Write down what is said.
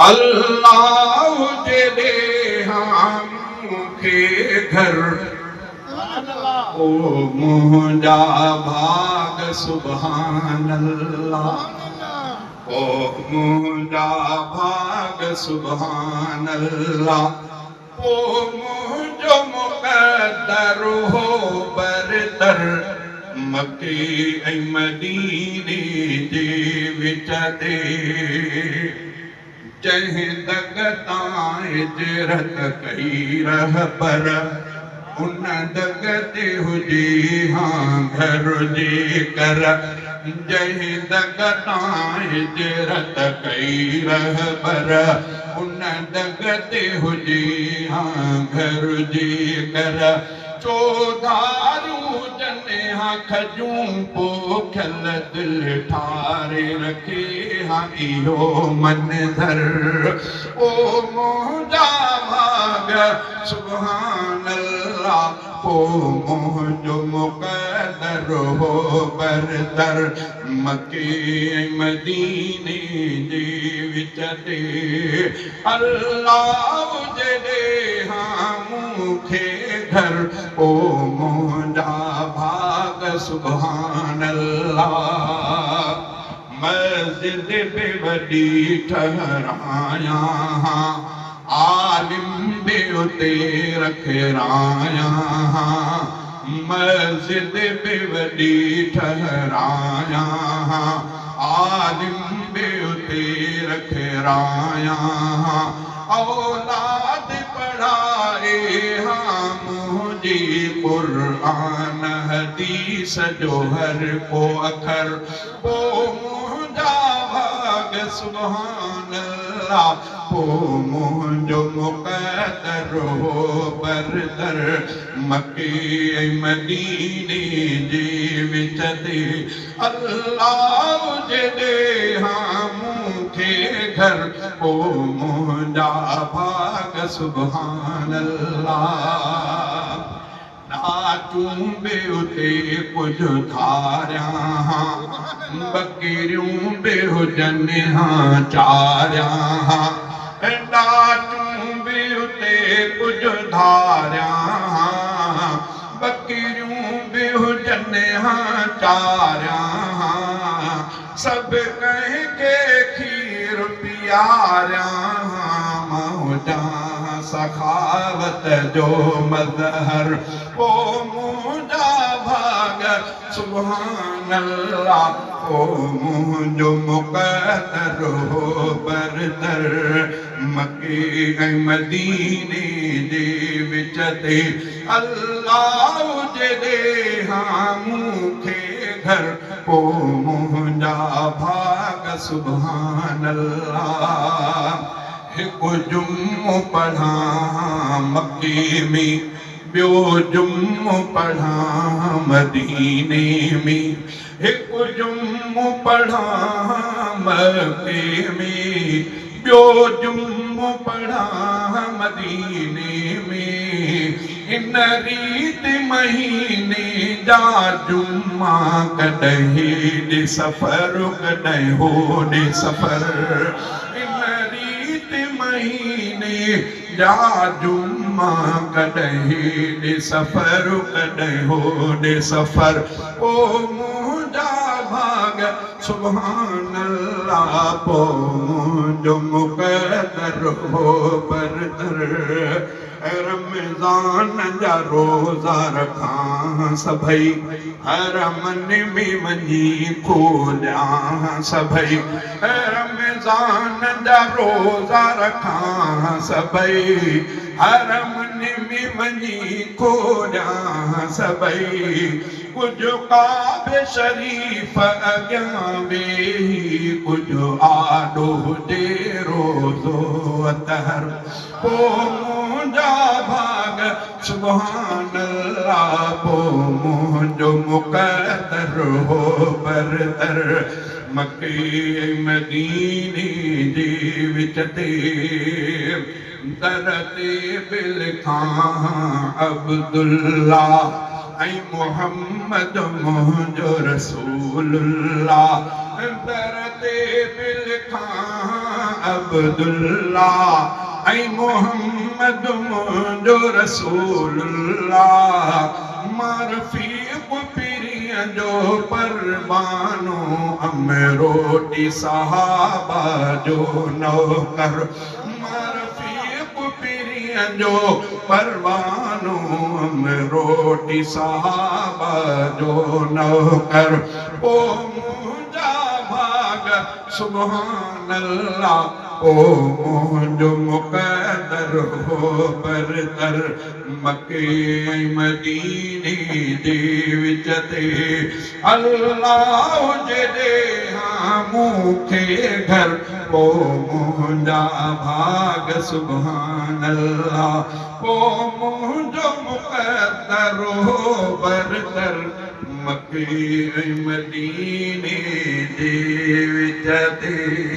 الله جيڏي ها مون کي گهر، او منهنجا ڀاڳ سبحان الله، او منهنجا ڀاڳ سبحان الله، پوء منهنجو مقدر هو برتر مڪي ۽ مديني جي وچ تي. جنهن دڳ تان هجرت ڪئي رهبر، ان دڳ تي هجي ها گهر جيڪر. جنهن دڳ تان هجرت ڪئي رهبر، ان دڳ تي هجي ها گهر جيڪر. چوڌاريون هجن ها کجون پوکيل، دل ٺاري رکي ها اهو منظر. او منهنجا ڀاڳ سبحان الله، پوء منهنجو مقدر هو برتر مڪي ۽ مديني جي وچ تي. الله جيڏي ها مون کي گهر، او منهنجا ڀاڳ سبحان الله. مسجد به وڏي ٺهرايان ها، عالم به اتي رکرايان ها. مسجد به وڏي ٺهرايان ها، عالم به اتي رکرايان ها. اولاد پڙهائي ها منهنجي قرآن حديث جو هر ڪو اکر. پوء منهنجا ڀاڳ سبحان الله، پوء منهنجو مقدر هو برتر مڪي ۽ مديني جي وچ تي. الله جيڏي ها مون کي گهر، پوء منهنجا ڀاڳ سبحان الله. ڏاچون به اتي ڪجهه ڌاريان ها، ٻڪريون به هجن ها چاريان ها. ڏاچون به اتي ڪجهه ڌاريان ها، ٻڪريون به هجن ها چاريان ها. سڀ ڪنهن کي کير پياريان ها، مان هجان سخاوت جو مظهر. پوء منهنجا ڀاڳ سبحان الله، پوء منهنجو مقدر هو برتر مڪي ۽ مديني جي وچ تي. الله جيڏي ها مون کي گهر، پوء منهنجا ڀاڳ سبحان الله. هڪ جمعو پڙهان مڪي ۾، ٻيو جمعو پڙهان مديني ۾. هڪ جمعو پڙهان مڪي ۾، ٻيو جمعو پڙهان مديني ۾. ان ريت مهيني جا جمعا، ڪڏهن هيڏي سفر ڪڏهن هوڏي سفر. ان ريت مهيني جا جمعا، ڪڏهن هيڏي سفر ڪڏهن هوڏي سفر. پوء منهنجا ڀاڳ سبحان الله، پوء منهنجو مقدر هو برتر. رمضان جا روزا رکان سڀئي، حرمن ۾ وڃي کوليان سڀئي. رمضان جا روزا رکان سڀئي، حرمن ۾ وڃي کوليان سڀئي. ڪجهه ڪعبي شريف اڳيان ويهي، ڪجهه آڏو هجي روزو اطهر. پوء منهنجا ڀاڳ سبحان الله، پوء منهنجو مقدر هو برتر مڪي ۽ مديني جي وچ تي. در تي به لکان عبدالله ۽ محمد منهنجو رسول الله. در تي به لکان عبدالله ۽ محمد منهنجو رسول الله. مان رفيق پرينءَ جو پروانو، امروٽي صحابه جو نوڪر. مان رفيق پرينءَ جو پروانو، امروٽي صحابه جو نوڪر. پوءِ منهنجا ڀاڳ سبحان الله، پوءِ منهنجو مقدر هو برتر، مڪي ۽ مديني جي وچ تي. الله جيڏي ها مون کي گهر، پوءِ منهنجا ڀاڳ سبحان الله، پوءِ منهنجو مقدر هو برتر، مڪي ۽ مديني جي وچ تي.